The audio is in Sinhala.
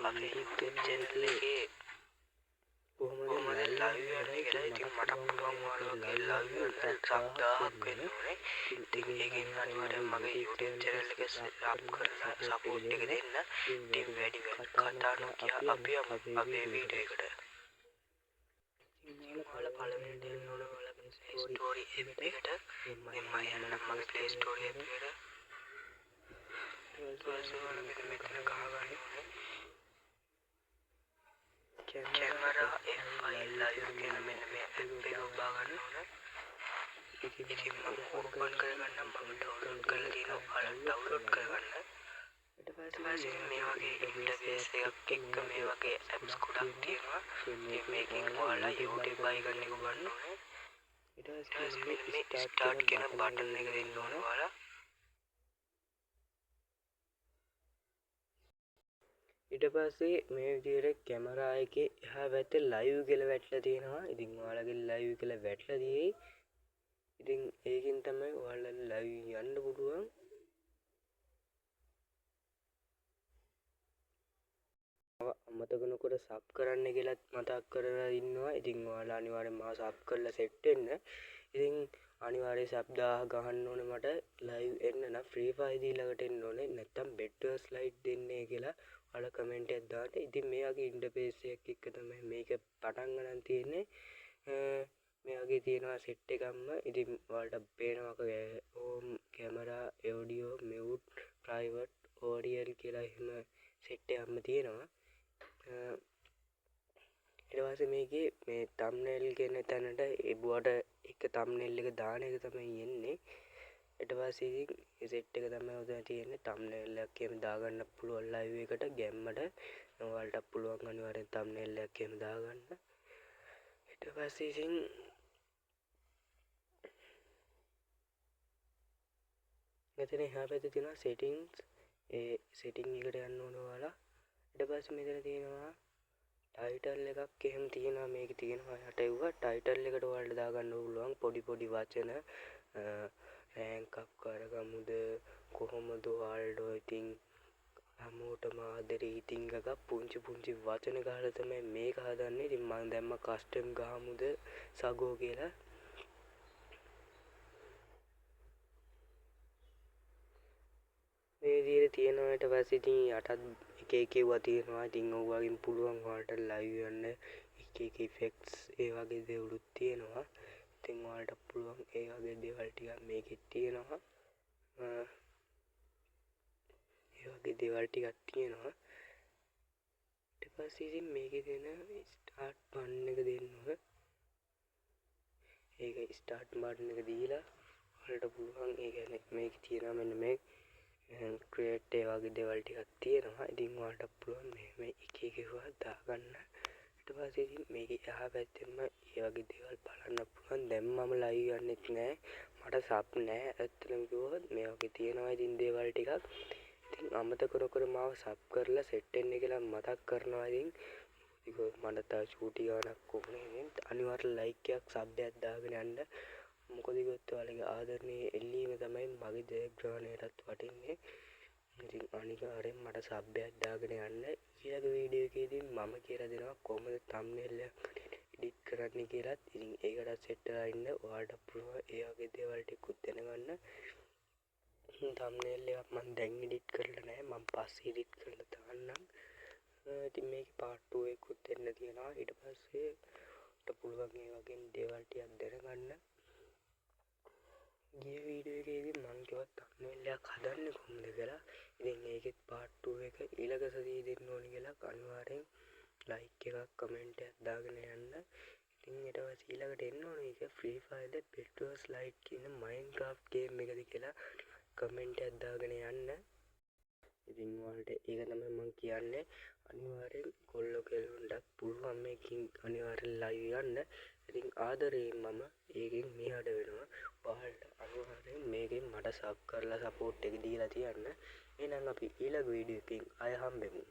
අපේ YouTube channel එකේ කොහොමද කොහොමද ලයිව් ලයිව් යන්නේ යන්නේ කියලා. කියලා. ඉතින් ඉතින් මටත් මටත් පුළුවන් පුළුවන් ඔයාලා ඔයාලා වගේ වගේ ලයිව් ලයිව් යන්න යන්න සබ් සබ් 1000ක් 1000ක් වෙන්න වෙන්න ඕනේ. ඕනේ. ඉතින් ඉතින් ඒකෙන් ඒකෙන් අනිවාර්යෙන් අනිවාර්යෙන් මගේ මගේ YouTube YouTube channel channel එක එක සබ් සබ් කරලා කරලා සපෝට් එක සපෝට් එක දෙන්න. දෙන්න. ඉතින් ඉතින් වැඩි වැඩි වැඩි වැඩි කතා කතා නොකිය නොකිය අපි යමු අපි යමු අපේ අපේ වීඩියෝ වීඩියෝ එකට. එකට. ඉතින් ඉතින් ඔයාලා ඔයාලා පළවෙනිට පළවෙනිට එන්න එන්න ඕන ඕන ඔයාලා ඔයාලා Play Play Store Store app එකට. එකට. ඉතින් මම ඉතින් මම යන්නම් යන්නම් මගේ මගේ Play Play Store Store app app එකට. එකට. ඊට ඊට පස්සේ පස්සේ ඔයාලා ඔයාලා මෙන්න මෙන්න මෙතන මෙතන ගහ ගහ ගන්න ගන්න ඕනේ. ඕනේ camera camera F5 F5 live live කියන කියන මෙන්න මෙන්න මේ මේ ඇප් එක ඇප් එක ඔබා ඔබා ගන්න ගන්න ඕනේ. ඕනේ. ඉතින් ඉතින් මම මම ඕපන් ඕපන් කරගන්නම්, කරගන්නම්, මම මම ඩවුන්ලෝඩ් ඩවුන්ලෝඩ් කරලා කරලා තියෙනවා. තියෙනවා. ඔයාලා ඔයාලා ඩවුන්ලෝඩ් ඩවුන්ලෝඩ් කරගන්න. කරගන්න. ඊට ඊට පස්සේ පස්සේ මේ මේ වගේ වගේ ඉන්ටර්ෆේස් ඉන්ටර්ෆේස් එකක් එකක් එක්ක එක්ක මේ මේ වගේ වගේ ඇප්ස් ඇප්ස් ගොඩක් ගොඩක් තියෙනවා. තියෙනවා. ඉතින් ඉතින් මේකෙන් මේකෙන් ඔයාලා ඔයාලා YouTube YouTube icon එක අයිකන් එක ඔබන්න ඔබන්න ඕනේ. ඕනේ. ඊට ඊට පස්සේ පස්සේ මෙන්න මේ මෙන්න මේ ස්ටාර්ට් ස්ටාර්ට් කියන කියන බටන් එක බටන් එක දෙන්න දෙන්න ඕන ඕන ඔයාලා. ඔයාලා. ඊට පස්සේ මේ විදිහට කැමරා එකේ එහා පැත්තේ ලයිව් කියලා වැටලා තියෙනවා. ඉතින් ඔයාලගේ ලයිව් කියලා වැටලා තියෙයි. ඉතින් ඒකෙන් තමයි ඔයාලා ලයිව් යන්න පුළුවන්. අමතක නොකර සබ් කරන්න කියලත් මතක් කරලා ඉන්නවා. ඉතින් ඔයාලා අනිවාර්යෙන් මාව සබ් කරලා සෙට් වෙන්න. ඉතින් අනිවාර්යෙන් සබ් 1000 ගහන්න ඕනේ මට ලයිව් එන්න නම් ෆ්‍රී ෆයර් ඊළඟට එන්න ඕනේ. නැත්තම් බෙඩ් ස්ලයිඩ් දෙන්නේ කියලා ඔයාලා කමෙන්ට් එකක් දාන්න. ඉතින් මේ වගේ ඉන්ටර්ෆේස් එකක් එක්ක තමයි මේක පටන් ගන්න තියෙන්නේ. මේ වගේ තියෙනවා සෙට් එකක්ම. ඉතින් ඔයාලට පේනවා වගේ home, camera, audio, mute, private, ඕරියල් කියලා එහෙම සෙට් එකක්ම තියෙනවා. ඊට පස්සේ මේකේ මේ තම්නේල් කියන තැනට එබුවට එක තම්නේල් එක දාන එක තමයි එන්නේ. ඊට පස්සේ ඉතින් මේ සෙට් එක තමයි ඔතන තියෙන්නේ. තම්නේල් එකක් එහෙම දාගන්න පුළුවන් ලයිව් එකට ගැම්මට. ඔයාලට පුළුවන් අනිවාර්යෙන් තම්නේල් එකක් එහෙම දාගන්න. ඊට පස්සේ ඉතින් මෙතන එහා පැත්තේ තියෙනවා සෙටින්ග්ස්. ඒ සෙටින් එකට යන්න ඕන ඔයාලා. ඊට පස්සේ මෙතන තියෙනවා ටයිටල් එකක් එහෙම තියෙනවා. මේකේ තියෙනවා යට එව්වා ටයිටල් එකට ඔයාලට දාගන්න පුළුවන් පොඩි පොඩි වචන. රෑන්ක් අප් කරගමුද කොහොමද ඔයාලට ඔය ඉතින් හැමෝටම ආදරේ ඉතින් එකක් පුංචි පුංචි වචන ගහලා තමයි මේක හදන්නේ. ඉතින් මං දැම්ම කස්ටම් ගහමුද සගෝ කියලා. මේ විදිහට තියෙනවා. ඊට පස්සේ ඉතින් යටත් එක එක ඒවා තියෙනවා. ඉතින් ඔව් වගේ පුළුවන් ඔයාලට ලයිව් යන්න එක එක ඉෆෙක්ට්ස් ඒ වගේ දේවලුත් තියෙනවා. ඉතින් ඔයාලට පුළුවන් ඒ වගේ දේවල් ටිකක් මේකෙත් තියෙනවා. ඒ වගේ දේවල් ටිකක් තියෙනවා. ඊට පස්සේ ඉතින් මේකේ තියෙන ස්ටාර්ට් බටන් එක දෙන්න ඕන. ඒක ස්ටාර්ට් බටන් එක දීලා ඔයාලට පුළුවන් ඒ කියන්නේ මේකේ තියෙනවා මෙන්න මේ ක්‍රියේට් ඒ වගේ දේවල් ටිකක් තියෙනවා. ඉතින් ඔයාලට පුළුවන් මේ එක එක ඒවා දාගන්න. ඊට පස්සේ ඉතින් මේකේ එහා පැත්තෙන්ම ඒ වගේ දේවල් බලන්න පුළුවන්. දැන් මම ලයිව් යන්නෙත් නෑ, මට සබ් නෑ ඇත්තටම කිව්වොත්. මේ වගේ තියෙනවා ඉතින් දේවල් ටිකක්. ඉතින් අමතක නොකර මාව සබ් කරලා සෙට් වෙන්න කියලා මතක් කරනවා. ඉතින් මට තව චූටි ගානක් ඕනේ. ඉතින් අනිවාර්යෙන් ලයික් එකක් සබ් එකක් දාගෙන යන්න. මොකද කිව්වොත් ඔයාලගේ ආදරණීය එල්ලීම තමයි මගේ ජයග්‍රහණයටත් වටින්නේ. ඉතින් අනිවාර්යෙන් මට සබ් එකක් දාගෙන යන්න. ඊළඟ වීඩියෝ එකේදී මම කියලා දෙනවා කොහොමද තම්නේල් එක එඩිට් කරන්න කියලාත්. ඉතින් ඒකටත් සෙට් වෙලා ඉන්න. ඔයාලට පුළුවන් ඒ වගේ දේවල් ටිකුත් දැනගන්න. තම්නේල් එකක් මං දැන් එඩිට් කරලා නෑ, මං පස්සේ එඩිට් කරලා දාන්නම්. ඉතින් මේකේ පාර්ට් 2 එකකුත් දෙන්න තියෙනවා. ඊට පස්සේ ඔයාලට පුළුවන් ඒ වගේ දේවල් ටිකක් දැනගන්න. ගිය වීඩියෝ එකේදී මං කිව්වා තම්නේල් එකක් හදන්නේ කොහොමද කියලා. ඉතින් ඒකෙත් පාර්ට් 2 එක ඊළඟ සතියේ දෙන්න ඕනි කියලා අනිවාර්යෙන් ලයික් එකක් කමෙන්ට් එකක් දාගෙන යන්න. ඉතින් ඊට පස්සේ ඊළඟට එන්න ඕනේ එක ෆ්‍රී ෆයර් ද බෙඩ් වෝර්ස් ලයිට් කියන මයින්ක්‍රාෆ්ට් ගේම් එකද කියලා කමෙන්ට් එකක් දාගෙන යන්න. ඉතින් ඔයාලට ඒක තමයි මං කියන්නේ. අනිවාර්යෙන් කොල්ලෝ කෙල්ලොන්ටත් පුළුවන් මේකෙන් අනිවාර්යෙන් ලයිව් යන්න. ඉතින් ආදරයෙන් මම ඒකෙන් මෙහාට වෙනවා. ඔයාලට අනිවාර්යෙන් මේකෙන් මට සබ් කරලා සපෝට් එක දීලා තියන්න. එහෙනම් අපි ඊළඟ වීඩියෝ එකකින් ආය හම්බෙමු.